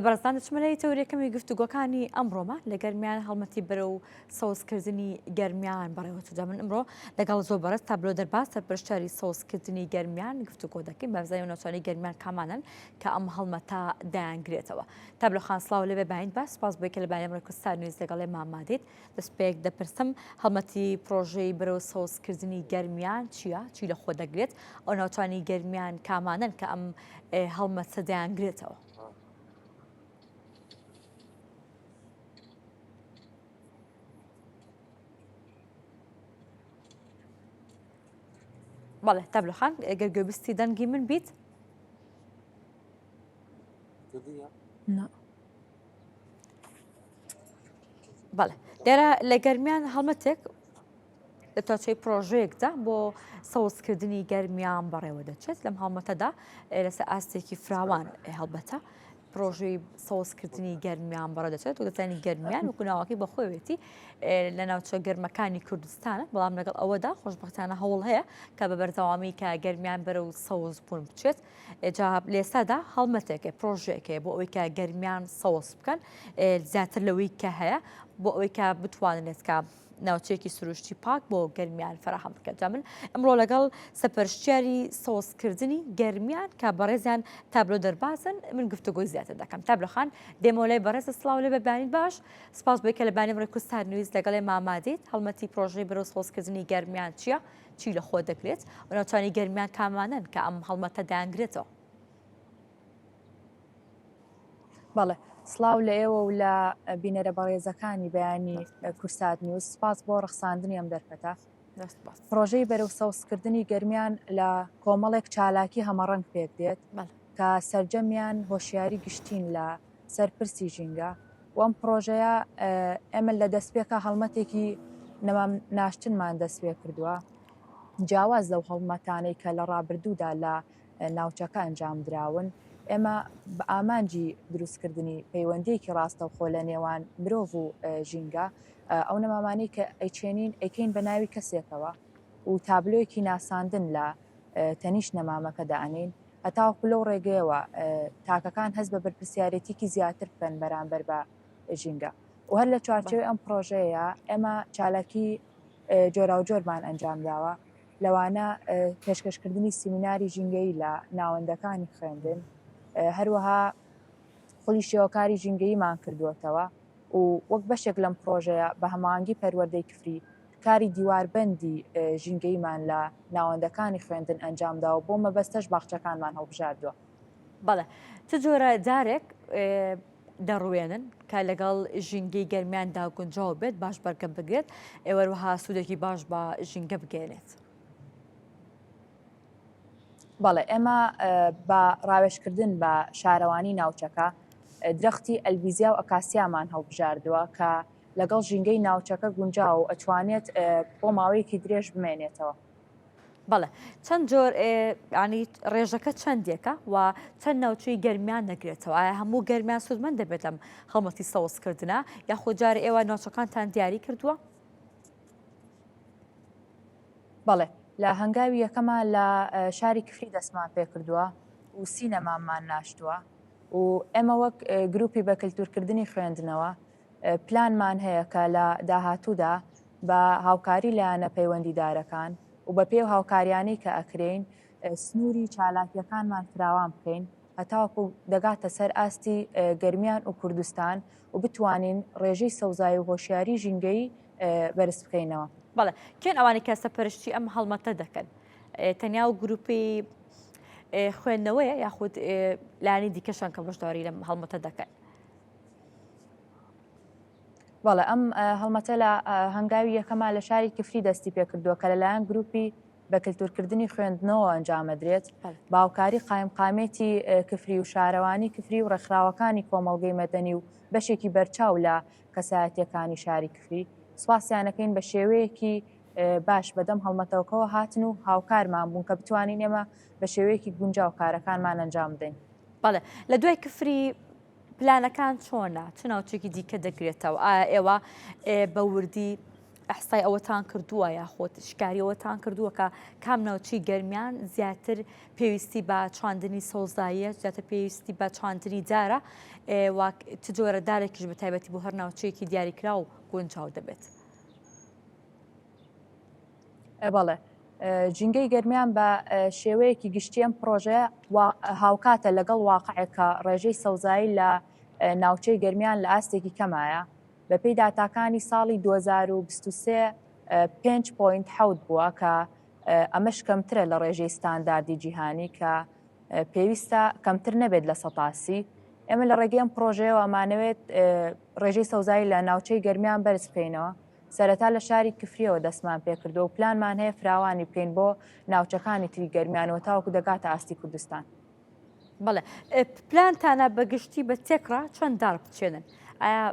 بەڕێزان دەچمە لای تەورەکەمی گفتوگۆکانی ئەمڕۆمان لە گەرمیان هەڵمەتی بەرەو سەوزکردنی گەرمیان بەڕێوەچوو. جا من ئەمڕۆ لەگەڵ زۆر بەڕێز تابلۆ دەرباز سەرپەرشتیاری سەوزکردنی گەرمیان گفتوگۆ دەکەین با بزانین ناوچانەی گەرمیان کامانەن کە ئەم هەڵمەتە دەیانگرێتەوە. تابلۆ خان سڵاو لێبێ باینت باش سپاس بۆی کە لە بەیانی ئەمڕۆی کوردستان نیوز لەگەڵ ئێمە ئامادەیت. دەستپێک دەپرسم هەڵمەتی پرۆژەی بەرەو سەوزکردنی گەرمیان چییە؟ چی لە خۆ دەگرێت؟ ئەو ناوچانی گەرمیان کامانەن کە ئەم هەڵمەتە دەیانگرێتەوە؟ بەڵێ تابلۆ خان گەر گوێبیستی دەنگی من بیت بەڵێ دیارە لە گەرمیان هەڵمەتێک لە چوارچێوەی پرۆژەیەکدا بۆ سەوزکردنی گەرمیان بەڕێوە دەچێت لەم هەڵمەتەدا لەسەر ئاستێکی فراوان هەڵبەتە پرۆژەی سەوزکردنی گەرمیان بەڕێ دەچێت و دەزانی گەرمیان وەکو ناوەکەی بەخۆیەتی لە ناوچە گەرمەکانی کوردستانە بەڵام لەگەڵ ئەوەدا خۆشببختانە هەوڵ هەیە کە بە بەردەوامی کە گەرمیان بەرەو سەوز بوون بچێت جا لێستادا هەڵمەتێکە پرۆژێکێ بۆ ئەوەی کە گەرمیان سەوز بکەن زیاتر لەوەی کە هەیە بۆ ئەوەی کە بتوانێت کە ناوچەیەکی سروشتی پاک بۆ گەرمیان فەراهەم بکەن. جا من ئەمڕۆ لەگەڵ سەپەرشتیاری سەوزکردنی گەرمیان کە بەڕێزیان تابلۆ دەربازن من گفتوگۆی زیاتر دەکەم. تابلۆ خان دێمەوە لای بەڕێزت سڵاو لێ بە بەیانیت باش سپاس بۆی کە لە بەیانی ئەمڕۆی کوردستان نیوز لەگەڵ ئێمە ئامادەیت. هەڵمەتی پرۆژەی بەرەو سەوزکردنی گەرمیان چییە؟ چی لە خۆ دەگرێت؟ و ناوچانی گەرمیان کامانەن کە ئەم هەڵمەتە دەیانگرێتەوە؟ بەڵێ سڵاو لە ئێوە و لە بینەرە بەڕێزەکانی بەیانی کورسات نیوز سپاس بۆ ڕەخساندنی ئەم دەرفەتە پرۆژەی بەرەو سەوزکردنی گەرمیان لە کۆمەڵێک چالاکی هەمەڕەنگ پێک دێت کە سەرجەمیان هۆشیاری گشتین لە سەر پرسی ژینگە و ئەم پرۆژەیە ئێمە لە دەستپێکا هەڵمەتێکی نەمام ناشتنمان دەست پێ کردووە جیاواز لەو هەڵمەتانەی کە لە ڕابردوودا لە ناوچەکە ئەنجامدراون، ئێمە بە ئامانجی دروستکردنی پەیوەندییەکی ڕاستەوخۆ لە نێوان مرۆڤ و ژینگە، ئەو نەمامانەی کە ئەیچێنین ئەیکەین بە ناوی کەسێکەوە و تابلۆیەکی ناساندن لە تەنیشت نەمامەکە دائەنێین هەتاوەکو لەو ڕێگەیەوە تاکەکان هەست بە بەرپرسیارێتیکی زیاتر بکەن بەرامبەر بە ژینگە و هەر لە چوارچێوەی ئەم پڕۆژەیە ئێمە چالاکی جۆراوجۆرمان ئەنجامداوە. لەوانە پێشکەشکردنی سیمیناری ژینگەیی لە ناوەندەکانی خوێندن، هەروەها خولی شێوەکاری ژینگەییمان کردووەتەوە و وەک بەشێک لەم پڕۆژەیە بە هەماهەنگی پەروەردەی کفری کاری دیواربەندی ژینگەییمان لە ناوەندەکانی خوێندن ئەنجامداوە بۆ مەبەستەش باخچەکانمان هەڵبژاردووە. بەڵێ چ جۆرە دارێک دەڕوێنن کە لەگەڵ ژینگەی گەرمیاندا گونجاو بێت باش بەرگە بگرێت ئێوەروەها سوودێکی باش بە ژینگە بگەێنێت. بەڵێ ئێمە بە ڕاوێژکردن بە شارەوانی ناوچەکە درەختی ئەلبیزیا و ئەکاسیامان هەڵبژاردووە کە لەگەڵ ژینگەی ناوچەکە گونجاو و ئەتوانێت بۆ ماوەیەکی درێژ بمێنێتەوە. بەڵێ چەند جۆر ینی ڕێژەکە چەندێکە و چەند ناوچەی گەرمیان دەگرێتەوە ئایا هەموو گەرمیان سوودمەند دەبێت لەم هەڵمەتی سەوزکردنە یاخۆ جار ئێوە ناوچەکانتان دیاری کردووە؟ بەڵێ لە هەنگاوی یەکەما لە شاری کفری دەستمان پێکردووە و سینەمامان ناشتووە و ئێمە وەک گروپی بە کللتورکردنی خوێندنەوە پلانمان هەیە کە لە داهاتوودا بە هاوکاری لایەنە پەیوەندیدارەکان و بە پێی ئەو هاوکاریانەی کە ئەکرێین سنووری چالاکییەکانمان فراوان بکەین هەتاوەکو دەگاتە سەر ئاستی گەرمیان و کوردستان و بتوانین ڕێژەی سەوزایی و هۆشیاری ژینگەیی بەرز بکەینەوە. بەڵێ کێن ئەوانەی کە سەپەرشتی ئەم هەڵمەتە دەکەن؟ تەنیا و گروپی خوێندنەوەیە یاخود لایەنی دیکەشان کە بەشداری لەم هەڵمەتە دەکەن؟ بەڵێ ئەم هەڵمەتە لە هەنگاوی یەکەما لە شاری کفری دەستی پێکردووە کە لەلایەن گروپی بە کلتورکردنی خوێندنەوە ئەنجامەدرێت باوکاری قایمقامێتی کفری و شارەوانی کفری و ڕێکخراوەکانی کۆمەڵگەی مەدەنی و بەشێکی بەرچاو لە کەسایەتیەکانی شاری کفری سوپاسیانەکەین بە شێوەیەکی باش بەدەم هەڵمەتەوەکەوە هاتن و هاوکارمان بوون کە بتوانین ئێمە بە شێوەیەکی گونجاو کارەکانمان ئەنجام بدەین. بەڵێ لە دوای کفری پلانەکان چۆنە؟ چ ناوچێکی دیکە دەگرێتەوە؟ ئایا ئێوە بە وردی. ئەحسای ئەوەتان کردووە یاخود شکاری ئەوەتان کردووە کە کام ناوچەی گەرمیان زیاتر پێویستی بە چاندنی سەوزاییە زیاتر پێویستی بە چاندنی دارە واک چ جۆرە دارێکیش بە تایبەتی بۆ هەر ناوچەیەکی دیاریکراو گونجاو دەبێت؟ بەڵێ ژینگەی گەرمیان بە شێوەیەکی گشتی ئەم پرۆژەیە هاوکاتە لەگەڵ واقعێک کە ڕێژەی سەوزایی لە ناوچەی گەرمیان لە ئاستێکی کەمایە بەپێی داتاکانی ساڵی 2023 5.7 بووە کە ئەمەش کەمترە لە ڕێژەی ستانداردی جیهانی کە پێویستە کەمتر نەبێت لە سەتاسی ئێمە لە ڕێگەی ئەم پرۆژەیەوە ئەمانەوێت ڕێژەی سەوزایی لە ناوچەی گەرمیان بەرز بکەینەوە سەرەتا لە شاری کفریەوە دەستمان پێکردووە و پلانمان هەیە فراوانی بکەین بۆ ناوچەکانی تری گەرمیانەوە تاوەکو دەگاتە ئاستی کوردستان. بەڵێ پلانتانە بە گشتی بە تێکڕا چەند دار بچێنن؟ ئایا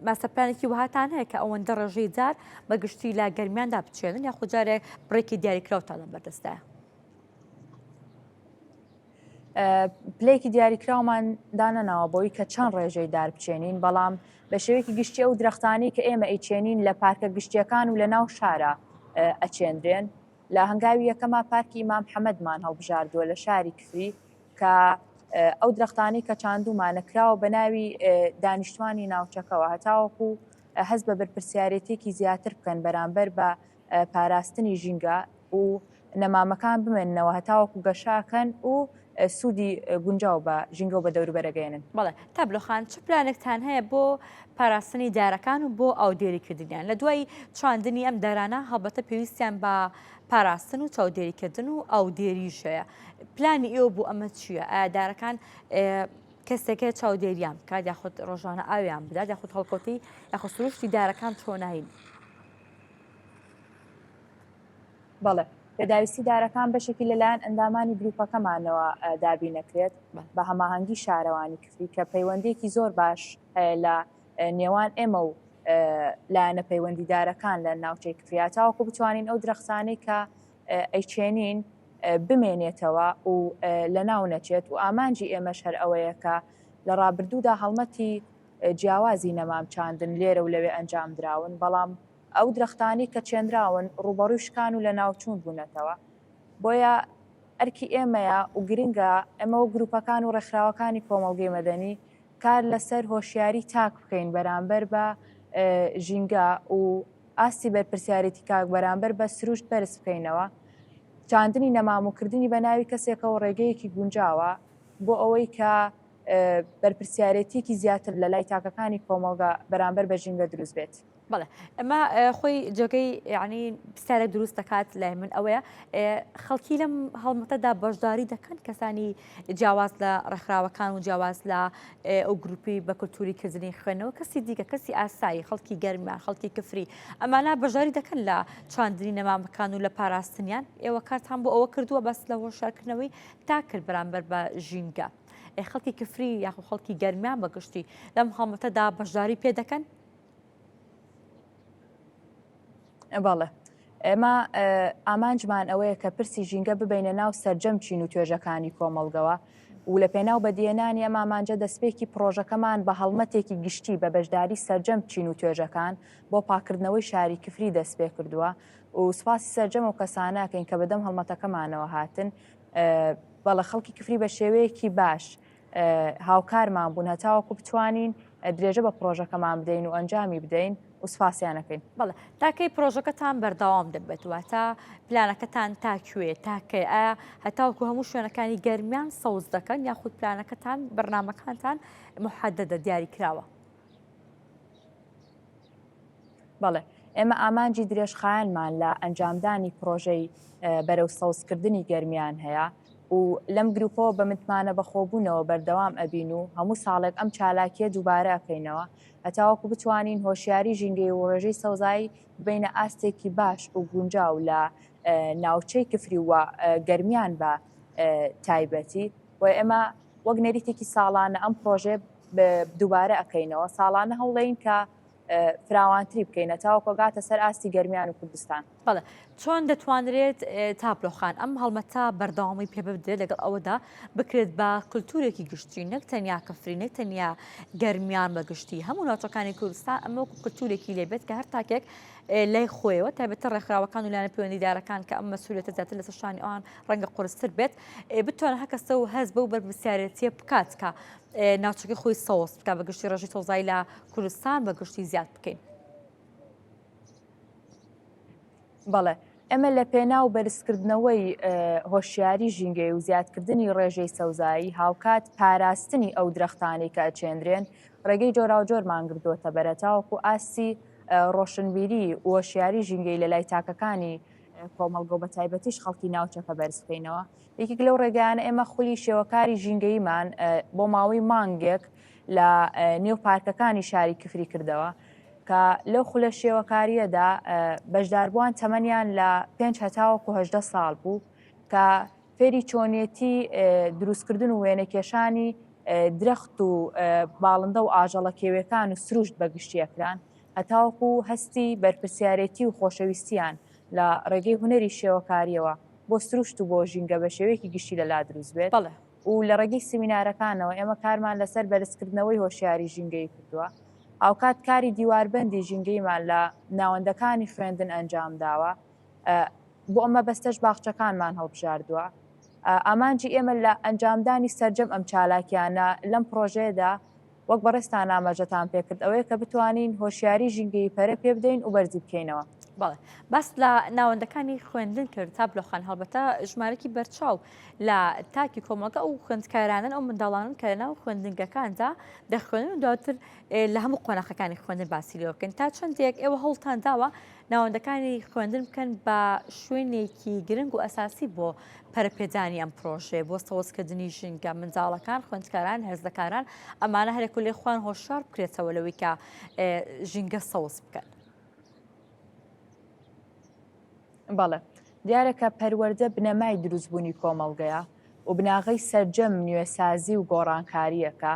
ماستەر پلانێکی وەهاتان هەیە کە ئەوەندە ڕێژەی دار بە گشتی لە گەرمیاندا بچێنن یاخود جارێک بڕێکی دیاریکراوتان لە بەردەستایە؟ پلەیەکی دیاریکراومان دانەناوە بۆی کە چەند ڕێژەی دار بچێنین بەڵام بە شێوەیەکی گشتی ئەو درەختانی کە ئێمە ئەیچێنین لە پارکە گشتیەکان و لە ناو شارە ئەچێنرێن لە هەنگاوی یەکەما پارکی ئیمام حەمەدمان هەڵبژاردووە لە شاری کفری کە ئەو درەختانی کە چاندومانە کراوە بە ناوی دانیشتوانی ناوچەکەوە هەتاوەکو هەست بە بەرپرسیارێتێکی زیاتر بکەن بەرامبەر بە پاراستنی ژینگە و نەمامەکان بمێننەوە هەتاوەکو گەشاکەن و سوودی گونجاو بە ژینگە و بە دەوروبەرەگەێنن. بەڵێ تابلۆ خان چ پلانێکتان هەیە بۆ پاراستنی دارەکان و بۆ ئاودێریکردنیان لە دوای چاندنی ئەم دارانە هەڵبەتە پێویستیان بە پاراستن و چاودێریکردن و ئاودێریش هەیە پلانی ئێوە بۆ ئەمە چییە ئایا دارەکان کەسێک هەیە چاودێریان بکات یاخود ڕۆژانە ئاویان بدات یاخود هەڵکەوتەی یاخود سروشتی دارەکان چۆنین؟ بەڵێ، پێداویستی دارەکان بەشێکی لەلایەن ئەندامانی گروپەکەمانەوە دابینەکرێت بە هەماهەنگی شارەوانی کفری کە پەیوەندیەکی زۆر باش هەیە لە نێوان ئێمە و لایەنە پەیوەندیدارەکان لە ناوچەی کفریا تاوەکو بتوانین ئەو درەختانەی کە ئەیچێنین بمێنێتەوە و لەناو نەچێت و ئامانجی ئێمەش هەر ئەوەیە کە لە ڕابردوودا هەڵمەتی جیاوازی نەمام چاندن لێرە و لەوێ ئەنجام دراون بەڵام ئەو درەختانەی کە چێنراون ڕووبەڕووی شکان و لەناوچوون بوونەتەوە، بۆیە ئەرکی ئێمەیە و گرنگە ئێمە وەک گروپەکان و ڕێکخراوەکانی کۆمەڵگەی مەدەنی کار لەسەر هۆشیاری تاک بکەین بەرامبەر بە ژینگە و ئاستی بەرپرسیارێتی تاک بەرامبەر بە سروشت بەرز بکەینەوە. چاندنی نەمام و کردنی بە ناوی کەسێکەوە ڕێگەیەکی گونجاوە بۆ ئەوەی کە بەرپرسیارێتییەکی زیاتر لە لای تاکەکانی کۆمەڵگە بەرامبەر بە ژینگە دروست بێت. بەڵێ ئەمە خۆی جێگەی یعنی پرسیارێک دروست دەکات لای من ئەوەیە خەڵکی لەم هەڵمەتەدا بەشداری دەکەن کەسانی جیاواز لە ڕێکخراوەکان و جیاواز لە ئەو گروپی بە کولتوری کردنی خوێنەوە کەسی دیکە کەسی ئاسایی خەڵکی گەرمیان خەڵکی کفری ئەمانە بەشداری دەکەن لە چاندنی نەمامەکان و لە پاراستنیان ئێوە کارتان بۆ ئەوە کردووە بەس لە هۆشارکردنەوەی تا کرد بەرامبەر بە ژینگە خەڵکی کفری یاخو خەڵکی گەرمیان بەگشتی لەم هەڵمەتەدا بەشداری پێ دەکەن؟ بەڵێ ئێمە ئامانجمان ئەوەیە کە پرسی ژینگە ببینە ناو سەرجەم چین و توێژەکانی کۆمەڵگەوە و لە پێناو بەدیێنانی ئەم ئامانجە دەستپێکی پرۆژەکەمان بە هەڵمەتێکی گشتی بە بەشداری سەرجەم چین و توێژەکان بۆ پاکردنەوەی شاری کفری دەست پێ کردووە و سوپاسی سەرجەم ئەو کەسانەکەین کە بەدەم هەڵمەتەکەمانەوە هاتن بەڵێ خەڵکی کفری بە شێوەیەکی باش هاوکارمان بوون هەتاوەکو بتوانین درێژە بە پرۆژەکەمان بدەین و ئەنجامی بدەین و سپاسیانەکەین. بەڵێ تا کەی پرۆژەکەتان بەردەوام دەبێت واتە پلانەکەتان تا کوێ تا کەی ئایا هەتاوەکو هەموو شوێنەکانی گەرمیان سەوز دەکەن یاخود پلانەکەتان بەرنامەکانتان محەدەدە دیاری کراوە؟ بەڵێ ئێمە ئامانجی درێژخایەنمان لە ئەنجامدانی پرۆژەی بەرەو سەوزکردنی گەرمیان هەیە و لەم گروپەوە بە متمانە بەخۆبوونەوە بەردەوام ئەبین و هەموو ساڵێک ئەم چالاکیە دووبارە ئەکەینەوە هەتاوەکو بتوانین هۆشیاری ژینگەی و ڕێژەی سەوزایی ببەینە ئاستێکی باش و گونجاو لە ناوچەی کفری و گەرمیان بە تایبەتی و ئێمە وەک نەریتێکی ساڵانە ئەم پرۆژەیە دووبارە ئەکەینەوە ساڵانە هەوڵین کە فراوانتری بکەینە تاوەکو گاتە سەر ئاستی گەرمیان و کوردستان. بەڵێ چۆن دەتوانرێت تابلۆ خان ئەم هەڵمەتە بەردەوامی پێ بدرێت لەگەڵ ئەوەدا بکرێت بە کولتوورێکی گشتی نەک تەنیا کفری نەک تەنیا گەرمیان بە گشتی هەموو ناوچەکانی کوردستان ئەمە وەکو کولتوورێکی لێبێت کە هەر تاکێک لای خۆیەوە تایبەتتر ڕێکخراوەکان و لایەنە پەیوەندیدارەکان کە ئەم مەسئولیەتە زیاتر لەسەر شانی ئەوان ڕەنگە قورستر بێت بتوانێت هەر کەسە و هەست بەو بەرپرسیارێتیە بکات کە ناوچەکەی خۆی سەوز بکات بە گشتی ڕێژەی سەوزایی لە کوردستان بە گشتی زیاد بکەین. بەڵێ ئێمە لە پێناو بەرزکردنەوەی هۆشیاری ژینگەی و زیادکردنی ڕێژەی سەوزایی هاوکات پاراستنی ئەو درەختانەی کە ئەچێنرێن ڕێگەی جۆراوجۆرمان گردووەتە بەرە تاوەکو ئاستی ڕۆشنبیری و هۆشیاری ژینگەی لە لای تاکەکانی کۆمەڵگە و بە تایبەتیش خەڵکی ناوچەکە بەرز بکەینەوە. یەکێک لەو ڕێگایانە ئێمە خولی شێوەکاری ژینگەییمان بۆ ماوەی مانگێک لە نێو پارکەکانی شاری کفری کردەوە کە لەو خولە شێوەکارییەدا بەشداربووان تەمەنیان لە پێنج هەتاوەکو 18 ساڵ بوو کە فێری چۆنیەتی دروستکردن و وێنەکێشانی درەخت و باڵندە و ئاژەڵە کێوێکان و سروشت بەگشتی ئەکران هەتاوەکو هەستی بەرپرسیارێتی و خۆشەویستیان لە ڕێگەی هونەری شێوەکارییەوە بۆ سروشت و بۆ ژینگە بە شێوەیەکی گشتی لەلا دروست بێت. بەڵێ. و لە ڕێگەی سیمینارەکانەوە ئێمە کارمان لەسەر بەرزکردنەوەی هۆشیاری ژینگەیی کردووە. هاوکات کاری دیواربەندی ژینگەییمان لە ناوەندەکانی خوێندن ئەنجامداوە. بۆ ئەم مەبەستەش باخچەکانمان هەڵبژاردووە. ئامانجی ئێمە لە ئەنجامدانی سەرجەم ئەم چالاکیانە لەم پڕۆژەیەدا وەک بەڕێزتان ئاماژەتان پێکرد ئەوەیە کە بتوانین هۆشیاری ژینگەیی پەرە پێبدەین و بەرزی بکەینەوە. بەڵێ باست لە ناوەندەکانی خوێندن کرد تابلۆ خان هەڵبەتە ژمارەکی بەرچاو لە تاکی کۆمەڵگە ئەو خوێندکارانن ئەو منداڵانن کە لەناو خوێندنگەکاندا دەخوێنن و دواتر لە هەموو قۆناخەکانی خوێندن باسی لێوە بکەن تا چەندێک ئێوە هەوڵتان داوە ناوەندەکانی خوێندن بکەن بە شوێنێکی گرنگ و ئەساسی بۆ پەرەپێدانی ئەم پرۆژەیە بۆ سەوزکردنی ژینگە منداڵەکان خوێندکاران هەرزەکاران ئەمانە هەرێک و لێ خوان هۆشار بکرێتەوە لەوەی کە ژینگە سەوز بکەن. بەڵێ دیارە کە پەروەردە بنەمای دروستبوونی کۆمەڵگەیە و بناغەی سەرجەم نوێسازی و گۆڕانکارییەکە،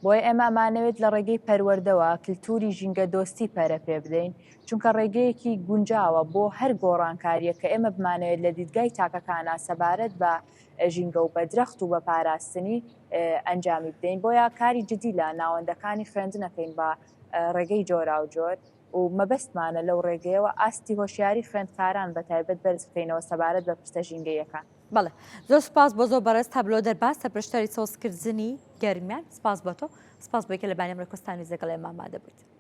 بۆیە ئێمە ئەمانەوێت لە ڕێگەی پەروەردەوە کلتوری ژینگە دۆستی پەرە پێ بدەین، چونکە ڕێگەیەکی گونجاوە بۆ هەر گۆڕانکارییەک کە ئێمە بمانەوێت لە دیدگای تاکەکانا سەبارەت بە ژینگە و بە درەخت و بە پاراستنی ئەنجامی بدەین، بۆیە کاری جدی لە ناوەندەکانی خوێندن ئەکەین بە ڕێگەی جۆراوجۆر. و مەبەستمانە لەو ڕێگەیەوە ئاستی هۆشیاری خوێندکاران بە تایبەت بەرز بکەینەوە سەبارەت بە پرسە ژینگەییەکان. بەڵێ زۆر سوپاس بۆ زۆر بەڕێز تابلۆ دەرباز سەرپەرشتیاری سەوزکردنی گەرمیان سوپاس بۆ تۆ سوپاس بۆی کە لە بانی ئەمڕۆی کوردستان نیوز لەگەڵ ئێمە ئامادە بوویت.